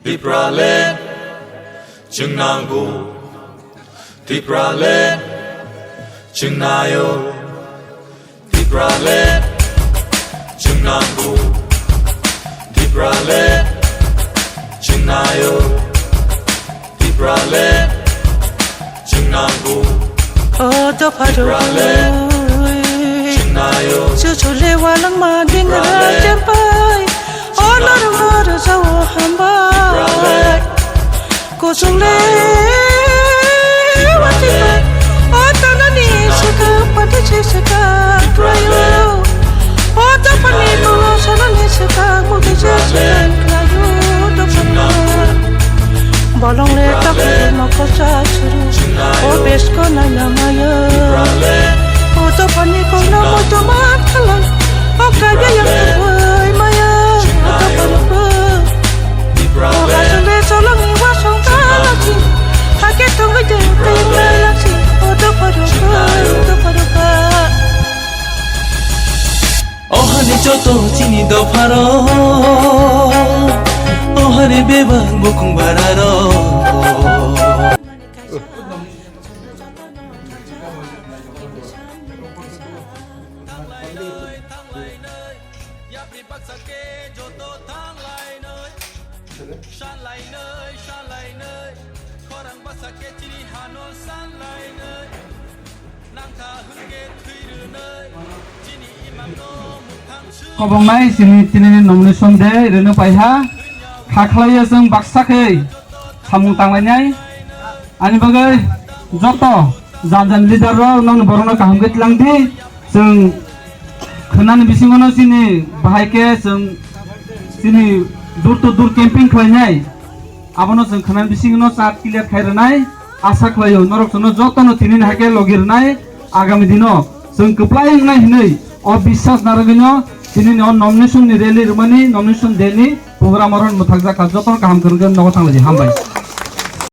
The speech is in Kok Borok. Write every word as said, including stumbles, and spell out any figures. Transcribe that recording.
Tipraland chwng nango, Tipraland chwng naio, Tipraland chwng nango, Tipraland chwng naio, Tipraland chwng nango. O dopha rok, Tipraland chwng naio, chuchule walangma dingra Tipraland chempai. O norok no rwjao hambai. Tipraland kuchung le watwi bai. O tanani swkang pati se swkang khlaio. O dophani bolo sanani swkang mugi se swkang khlaio dophani. Bolong le takhuk mokol cha churu. O besko naina maya. O dophani kongno moito mat khalai. O kaiya yang tubui maya. O dophani bo. O hasung le cholong ni wasong talachi. Hake tongwi de tengna lachi. O dophani bo. O dophani bo. Ohani joto chini dopharo, ohani bebak bukung bararo. Kobongnai chini tinini nomination de rwno paiha. Kha khlaiyo chwng baksa khe samung tanglainai. Ani bagwi joto jat jat leader rok nokni borokno kaham khe tlang di. Chwng khwnani bisingono chini bahai khe chwng chini door to door camping khlainai. Abono chwng khwnani bisingono chat clear khai rwnai. Asa khlaio norok chwngno jotono tinini hai khe logi rwnai. Agami dino chwng kwplai wngnai hinwi o biswas narwgwino tinini o nomination ni rally rwmani, nomination day ni program oro mwthakjak kha. Jotono kaham kwrwngkhe nogo thanglaidi, hambai.